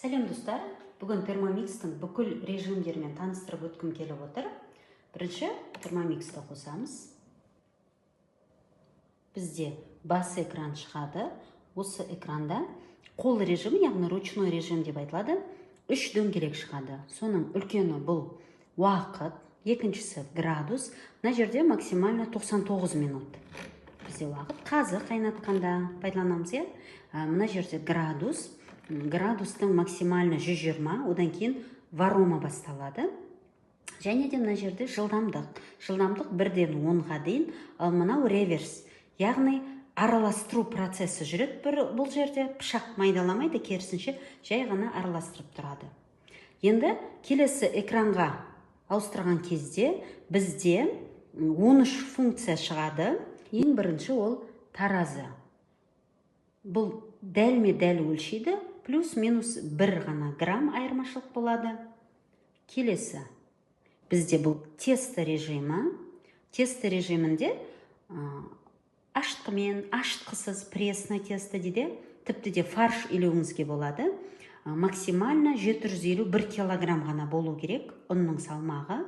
Сәлем, достар! Бүгін Термомикстің бүкіл режимдерімен таныстырып өткім келіп отыр. Бірінші Термомиксті қосамыз. Бізде бас экран шығады. Осы экранда қол режимі, яғни ручной режим деп айтылады, үш дөңгелек шығады. Соның үлкені бұл уақыт, екіншісі градус. Мына жерде максимально 99 минут. Бізде уақыт қазы қайнатқанда пайдаланамыз, иә? Мына жерде градус. Градустың максимально 120, одан кейін варома басталады. Және де мына жерде жылдамдық. Жылдамдық 1-ден 10-ға дейін, ал мынау реверс, яғни араластыру процесі жүреді бұл жерде пышақ майдаламайды, керісінше жай ғана араластырып тұрады. Енді келесі экранға ауыстырған кезде бізде 13 функция шығады. Ең бірінші ол таразы. Бұл дәлме-дәл өлшейді, плюс-минус 1 ғана грамм айырмашылық болады. Келесі бізде бұл тесто режимі. Тесто режимінде ашытқымен, ашытқысыз пресный тесто дейді, тіпті де фарш илеуіңізге болады. Максимально 751 килограмм ғана болу керек ұнның салмағы.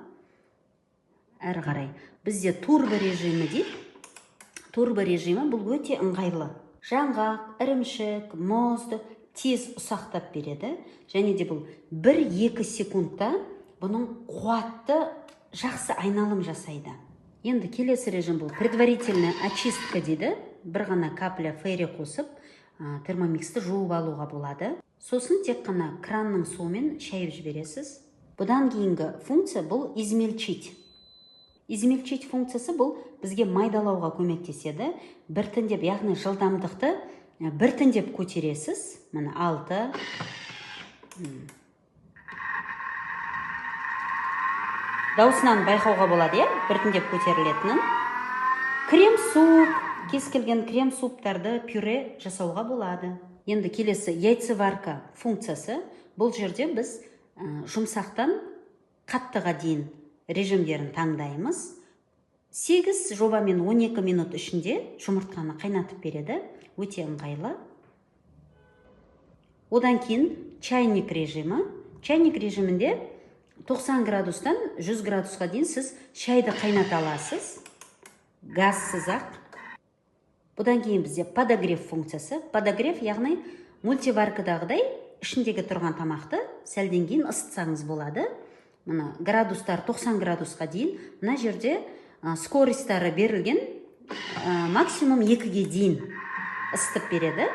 Әрі қарай бізде турбо режимі дейді. Турбо режимі бұл өте ыңғайлы. Жаңғақ, ірімшік, мұзды тез ұсақтап береді. Және де бұл 1-2 секундта бұның қуатты жақсы айналым жасайды. Енді келесі режим бұл предварительная очистка дейді. Бір ғана капля фейри қосып, термомиксті жуып алуға болады. Сосын тек қана кранның суымен шайып жібересіз. Бұдан кейінгі функция бұл измельчить. Измельчить функциясы бұл бізге майдалауға көмектеседі. Біртіндеп, яғни жылдамдықты біртіндеп көтересіз. Міне 6. Дауысынан байқауға болады, иә? Біртіндеп көтерілетінін. Крем-суп, кез келген крем-суптарды пюре жасауға болады. Енді келесі яйцеварка функциясы. Бұл жерде біз жұмсақтан қаттыға дейін режимдерін таңдаймыз. 8 жобамен 12 минут ішінде жұмыртқаны қайнатып береді. Өте ыңғайлы. Одан кейін чайник режимі. Чайник режимінде 90 градустан 100 градусқа дейін сіз шайды қайната аласыз. Газсыз-ақ. Бұдан кейін бізде подогрев функциясы. Подогрев, яғни мультиваркадағыдай ішіндегі тұрған тамақты сәлден кейін ысытсаңыз болады. Мына градустар 90 градусқа дейін. Мына жерде скоростары берілген, максимум 2-ге дейін ысытып береді.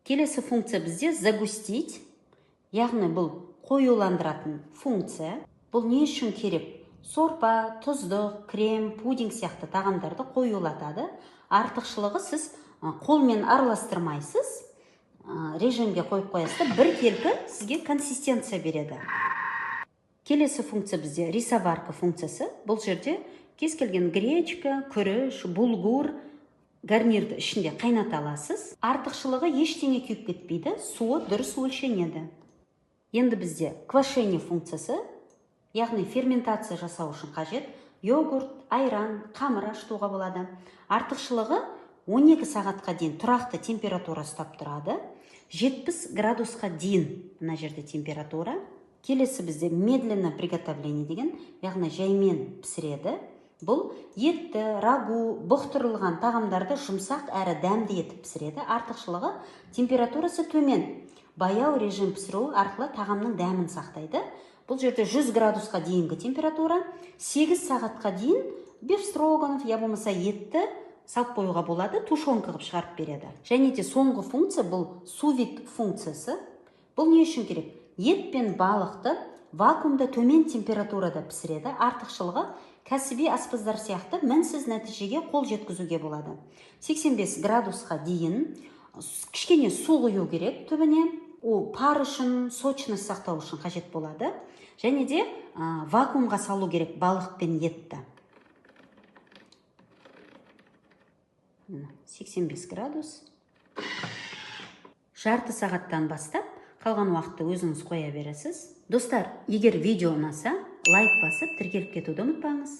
Келесі функция бізде загустить, яғни бұл қоюландыратын функция. Бұл не үшін керек? Сорпа, тұздық, крем, пудинг сияқты тағамдарды қоюлатады. Артықшылығы сіз қолмен араластырмайсыз, режимге қойып қоясыз да, біркелкі сізге консистенция береді. Келесі функция бізде рисоварка функциясы. Бұл жерде кез келген гречка, күріш, булгур гарнирді ішінде қайната аласыз. Артықшылығы ештеңе күйіп кетпейді, суы дұрыс өлшенеді. Енді бізде квашение функциясы, яғни ферментация жасау үшін қажет йогурт, айран, қамыр ашытуға болады. Артықшылығы 12 сағатқа дейін тұрақты температура ұстап тұрады. 70 градусқа дейін мына жерде температура. Келесі бізде медленно приготовление деген, яғни жаймен пісіреді. Бұл етті, рагу, бұқтырылған тағамдарды жұмсақ әрі дәмді етіп пісіреді. Артықшылығы температурасы төмен. Баяу режим пісіру арқылы тағамның дәмін сақтайды. Бұл жерде 100 градусқа дейінгі температура, 8 сағатқа дейін бефстроганов, я болмаса етті салып қоюға болады, тушенка қылып шығарып береді. Және де соңғы функция бұл су-вид функциясы. Бұл не үшін керек? Ет пен балықты вакуумда төмен температурада пісіреді. Артықшылығы кәсіби аспаздар сияқты мінсіз нәтижеге қол жеткізуге болады. 85 градусқа дейін кішкене су құю керек түбіне. Ол пар үшін, сочность сақтау үшін қажет болады. Және де вакуумға салу керек балық пен етті. 85 градус. Жарты сағаттан бастап қалған уақытты өзіңіз қоя бересіз. Достар, егер видео ұнаса, лайк басып, тіркеліп кетуді ұмытпаңыз.